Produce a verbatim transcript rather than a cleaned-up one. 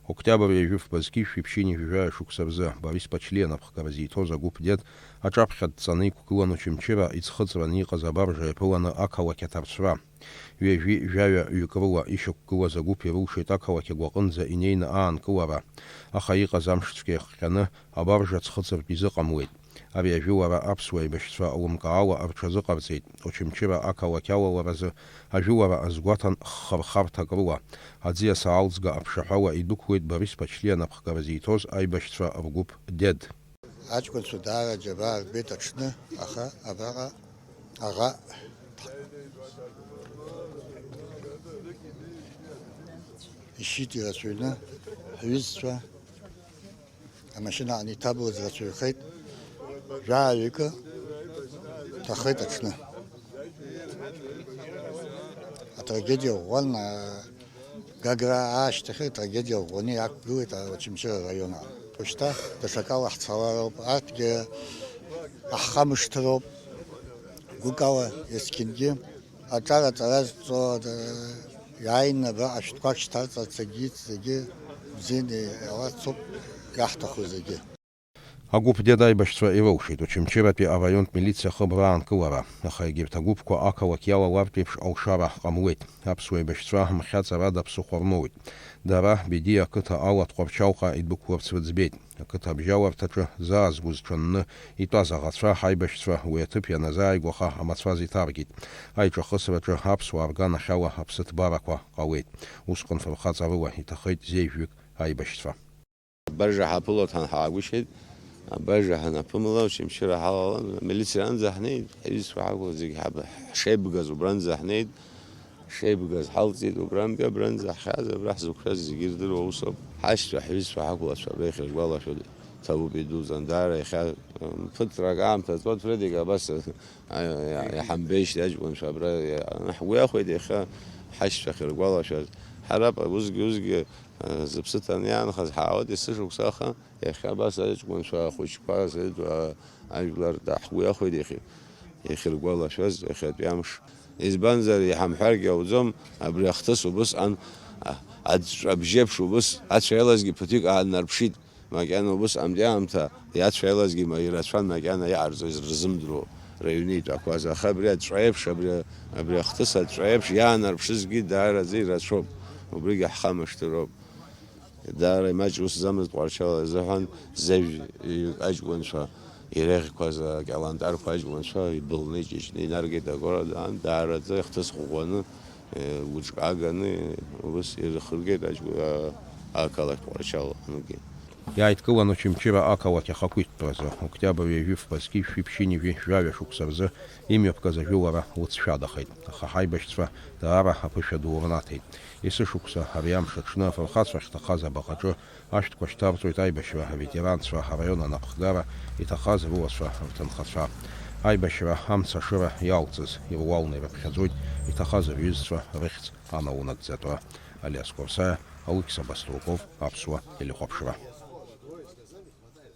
Октиабр ҩажәи фба зқьи шәиԥшьыни жәаҩа шықәса рзы Борис Ԥачлиа напхгара зиҭоз агәыԥ Дед аҿаԥхьа дҵаны иқәгылан Очамчыра иӡхыҵраны иҟаз абаржа иаԥыланы ақалақь аҭарцәра. Ҩажәи жәаҩа ҩык рыла ишьақәгылаз агәыԥ ирылшеит ақалақь агәаҟынӡа инеины аанкылара, аха иҟаз амшцәгьа иахҟьаны абаржа ӡхыҵыртә изыҟамлеит. Ари ажәылара аԥсуа еибашьцәа лымкаала рҽазыҟарҵеит, Очамчыра ақалақь алаларазы ажәылара азгәаҭан ххырхарҭак рыла, аӡиас аалӡга аԥшаҳәала идәықәлеит Борис Ԥачлиа напхгара зиҭоз аибашьцәа ргәыԥ Дед. Аҷкәынцәа даара џьабаа рбеит аҽны, аха абраҟа аӷа ишьит ирацәаҩны, ҳҩызцәа амашьына аҟны иҭабуаз рацәаҩхеит, жәаҩа ҩыкы ҭахеит аҽны. Атрагедиа ӷәӷәан, а, Гагра аашьҭахь атрагедиа ӷәӷәаны иақәгылеит Очамчыра араион аҟны. Уажәшьҭа даҽакала ҳцалароуп, арҭгьы аҳхамышҭроуп, гәыкала есқьынгьы. Аҿар аҵара зҵо, д-, иааины абра ашәҟәқәак шьҭарҵарц агьиц зегьы бзианы иалацоуп иаҳҭаху зегьы. Агәыԥ Дед аибашьцәа ирылшеит Очамчыратәи араионтә милициа ахыбра аанкылара, аха егьырҭ агәыԥқәа ақалақь иалалартә еиԥш алшара ҟамлеит. Аԥсуа еибашьцәа мхьаҵарада ԥсыхәа рмоуит. Дара Бедиа ақыҭа ала Тҟәарчалҟа идәықәларц рыӡбеит. Ақыҭа абжьаларҭаҿы заа згәы зҽанны итәаз аӷацәа ҳаибашьцәа уи аҭыԥ ианазааигәаха амацәаз иҭаркит. Аиҿахысраҿы аԥсуаа рганахьала аԥсыҭбарақәа ҟалеит. Усҟан фырхаҵарыла иҭахеит зежәҩык аибашьцәа. Абаржа ҳаԥыло ҳанҳаагәышьеит, абаржа ҳанаԥымло, Очамчыра ҳалалан, амилициа анӡа ҳнеит, ҳҩызцәа ҳакәу зегь ҳаб-, ҳшеибгаз убранӡа ҳнеит, ҳшеибгаз ҳалҵит, убрантәи абранӡа ҳхьааз, абра ҳзықәшәаз зегьы ирдыруа усоуп. Ҳашьцәа, ҳҩызцәа, ҳақәлацәа абра ихьыргәалашәо ҭабуп идәылҵан, даара иахьа, м, ԥыҭрак аамҭа ҵуан, Фредик абас, а, иа-, иаҳамбеижьҭеи аҷкәынцәа абра, иа-, ҳгәы иахәеит иахьа ҳашьцәа ахьыргәалашәаз. Ҳара усгьы, усгьы, Зыԥсы ҭаны иаанхаз ҳаауеит есышықәса, аха иахьа абас аҷкәынцәа ахәыҷқәа зеидуа ажәлар даҳгәы иахәеит иахьа, иахьыргәалашәаз иахьатәи амш. Избанзар, иҳамҳәаргьы ауӡом, абри ахҭыс убысҟан, а, аҵәҵәабжьеиԥш убыс ацәаелазгьы ԥыҭҩык ааннарԥшит, макьана убысҟантәи аамҭа иацәаелазгьы ма-, ирацәан макьана иҟарҵоз рзымдыруа рыҩны итәақәаз, аха абри аҵәҵәа еиԥш, абри, абри ахҭыс аҵәҵәа еиԥш иаанарԥшызгьы даараӡа ирацәоуп, убригьы ҳхамышҭыроуп. Даара имаҷ усӡамызт Тҟәарчал азыҳәан, зежә-ҩык аҷкәынцәа иреиӷьқәаз акьалантарқәа аҷкәынцәа ибылны, иҷыҷны инаргеит агорода аан, даараӡа ихҭыс ӷәӷәаны, е, гәыҿкааганы, ус ирхыргеит аҷкәын-, а-, ақалақь Тҟәарчал аҟынгьы. Иааидкылан Очамчыра ақалақь ахақәиҭтәразы, октиабр ҩажәи фба зқьи шәиԥшьынҩажәи жәаҩа шықәса рзы имҩаԥгаз ажәылара лыҵшәадахеит, аха ҳаибашьцәа даара аԥышәа ду рнаҭеит. Есышықәса ари амш аҽны афырхацәа ахьҭахаз абаҟаҿы ашәҭқәа шьҭарҵоит аибашьра аветеранцәа араион анапхгара иҭахаз руацәа рҭынхацәа. Аибашьра амца ашыра иалҵыз ируалны ирыԥхьаӡоит иҭахаз рҩызцәа рыхьӡ анаунагӡатәы. Алиас Қәарсаиа, Алықьса Баструков, Аԥсуа телехәаԥшра.